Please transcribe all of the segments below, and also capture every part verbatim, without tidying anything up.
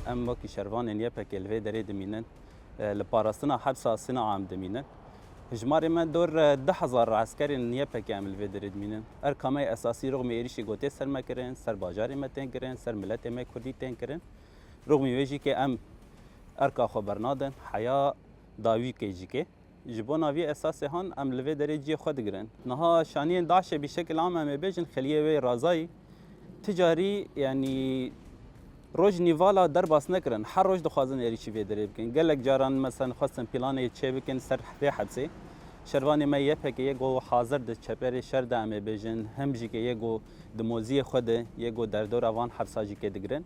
Em wekî şervanên Y P G li vê derê dimînin. E, li parastina hepsa Sina em dimînin. Hijmarê me dor, e, du hezar eskerên Y P G em li vê derê dimînin. Erka me esasî rûxmê êrîşî gotê ser me kirin, ser bajarê me tên kirin, ser miletê me kurdî tên kirin. Rûxmî wê jî ke em erka xwe bernadin, heya dawî ke jî ke. Ji bona vî esasê han em li vê derê cihê xwe digirin. Niha şaniyên DAIŞê bî şekil am em ê bêjin xeliyê wê razayî. Ti carî, yanî, roj nîvala derbas nekirin. Her roj dixwazin êrîşî vê derê bikin. Gelek caran, mesela, xwestin planê çê bikin ser vê hepsê. Şervanê me Y P G yê ku hazir di çeperê şer de em ê bêjin, hem jî ke yê ku di moziyê xwe de, yê ku derdora van hepsa jî ke digirin.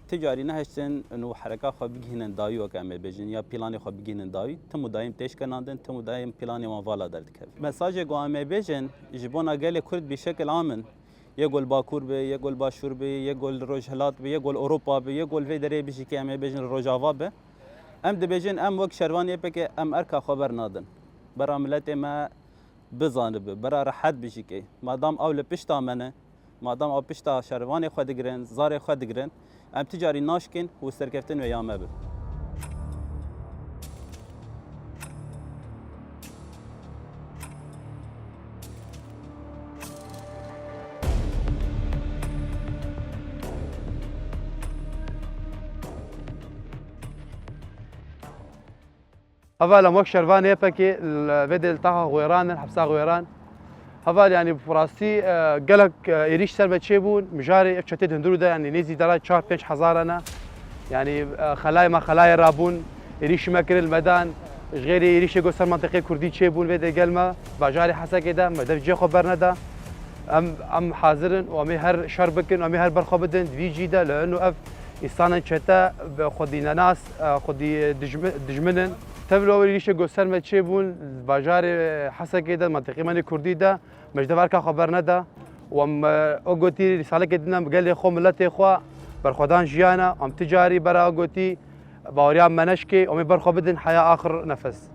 Ti carî nehiştin û hereka xwe bigihînin dawî, weke em ê bêjin, ya planê xwe bigihînin dawî. Tim û dayîm tê şkenandin, tim û dayîm planê wan vala derdikevin. Mesajê ku em ê bêjin ji bona gelê Kurd bî şekil am in. Yê ku li Bakur be, yê ku li Başûr be, yê ku li Rojhilat be, yê ku li Ewropa be, yê ku li vê derê bijî ke em ê bêjin li Rojava be. Em dibêjin, em wek şervanê Y P G em erka xwe bernadin. Bera miletê me bizanibe, bera rehet bijîke. Madam ew li pişta me ne, madam ew pişta şervanê xwe digirin, zarê xwe digirin, em ti carî naşkin û serkeftin wê ya me be. Heval, em wek şervanê Y P G li vê dê li taxa Xwêran in, hepsa Xwêran. Heval, yanî bi rastî, e, gelek, e, êrîş ser me çêbûn. Mijarê ev çetê di hundirû de, yanî nêzî dara çar pênc hezar ne. Yanî, e, xelayê me xelayê rabûn, êrîşî me kirin li me dan. Ji xêrê êrîşê ku ser mentiqê Kurdî çêbûn vê dê gel me, bajarê Hesekê de, me dev cihê xwe berneda. Em, em hazir in û em ê her şer bikin, em ê her ber xwe bidin. Di vî cî de li ino ev Însanên çete bi xwedî nenas, e, xwedî dijmi-, dijmin in. Tevlo wê êrîşê ku ser me çêbûn, bajarê Hesekê de, mentiqê me nê Kurdî de, me ji dev erka xwe berneda û em, e, o gotî rîsalekê dine gelê xwe, miletê xwe, berxwedan jiyana, em ti carî bera o gotî baweriya me neşkê, em ê ber xwe bidin heya axir nefes.